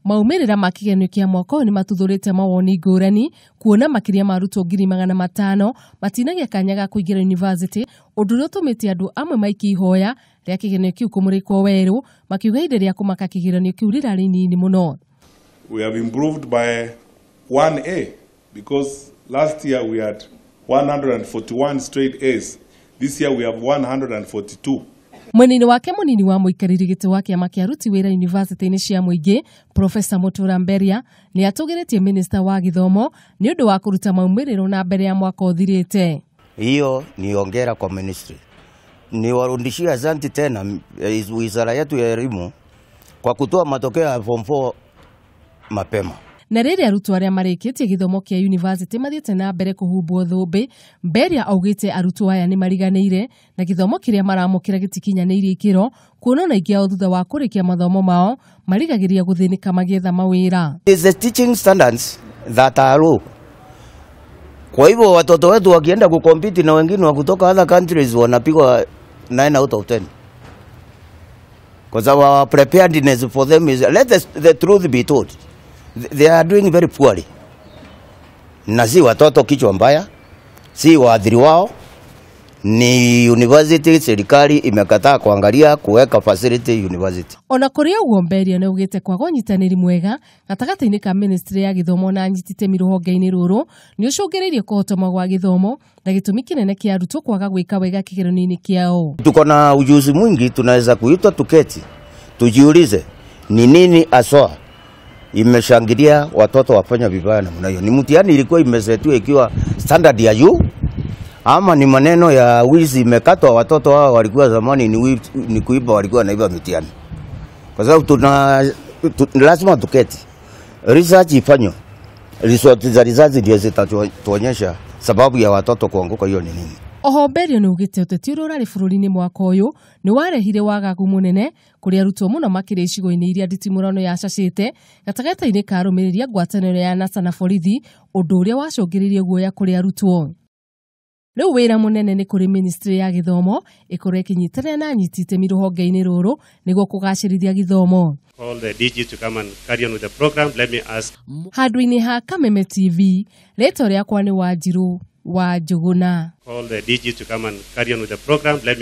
Maumĩrĩra ma kĩgeranio kĩa mwaka ũyũ nĩmatuthũrĩte mawoni ngũrani kuona makĩria ma arutwo 500,000 matinagĩa kanya ga kũingĩra university, ũndũ ũrĩa ũtũmĩte andũ amwe maikie ihoya rĩa kĩgeranio kĩu kũmũrĩkwo werũ, makiuga ihinda rĩa kũmaka kĩgeranio kĩu rĩrarĩ inini mũno. We have improved by 1A because last year we had 141 straight A's. This year we have 142. Mwena-inĩ wake mũnini wa mũikarĩri gĩtĩ wa kĩama kĩa aruti wĩra yunivasĩtĩ-inĩ cia mũingĩ Profesa Mũtũra Mberia nĩ atũgĩrĩtie minista wa gĩthomo nĩ ũndũ wa kũruta maumĩrĩro na mbere ya mwaka ũthirĩte. Hiyo ni hongera kwa ministry. Niwarudishie asante tena wizara yetu ya elimu kwa kutoa matokeo ya form 4 mapema. Na rĩrĩa arutwo arĩa marĩkĩtie gĩthomo kĩa yunivasĩtĩ mathiĩte na mbere kũhumbwo thũmbĩ, Mberia augĩte arutwo aya nĩ mariganĩire na gĩthomo kĩrĩa maramũkĩra gĩtikinyanĩirie ikĩro, kuona ona aingĩ ao thutha wa kũrĩkia mathomo mao marigagĩria gũthĩnĩka magĩetha mawĩra. It's the teaching standards that are low. Kwa hivyo watoto wetu wakienda kucompete na wengine wa kutoka other countries wanapigwa 9 out of 10. Because our preparedness for them is, let the truth be told, they are doing very poorly. Na si watoto kichwa mbaya, si waadhiri wao, ni university, serikali imekataa kuangalia kuweka facility university. Ona kũrĩ ũguo Mberia nĩ augĩte kwaga ũnyitanĩri mwega gatagatĩ-inĩ ka ministry ya gĩthomo na anyiti itemi rũhonge-inĩ rũrũ nĩ ũcũngĩrĩirie kũhotoma gwa gĩthomo na gĩtũmi kĩnene kĩa arutwo kwaga gwĩka wega kĩgeranio-inĩ kĩao. Tuko na ujuzi mwingi, tunaweza kuitwa tuketi tujiulize ni nini aswa imeshangilia watoto wafanya vibaya namna hiyo. Ni mtihani ilikuwa imesetiwa ikiwa standard ya juu, ama ni maneno ya wizi imekatwa? Watoto hao walikuwa zamani ni kuiba, walikuwa naiba mitihani. Kwa sababu lazima tuketi, research ifanywe, result za research ndio zitatuonyesha sababu ya watoto kuanguka hiyo ni nini. Oho Mberia nĩ augĩte ũteti ũrĩa ũrarĩ bũrũri-inĩ mwaka ũyũ nĩ warehire wagagu mũnene kũrĩ arutwo mũno makĩria icigo-inĩ iria nditimũrano yacacĩte gatagatĩ-inĩ ka arũmĩrĩri a ngwatanĩro ya NASA na borithi, ũndũ ũrĩa wacũngĩrĩirie guoya kũrĩ arutwo. Rĩu wĩra mũnene nĩ kũrĩ ministry ya gĩthomo ĩkorwo ĩkĩnyitanĩra na anyiti itemi rũhonge-inĩ rũrũ nĩguo kũgacĩrithia gĩthomo. Call the DG to come and carry on with the program. Let me ask. Handũ-inĩ ha Kameme TV, rĩtwa rĩakwa nĩ Wanjirũ wa Njũgũna. Call the DG to come and carry on with the program. Let me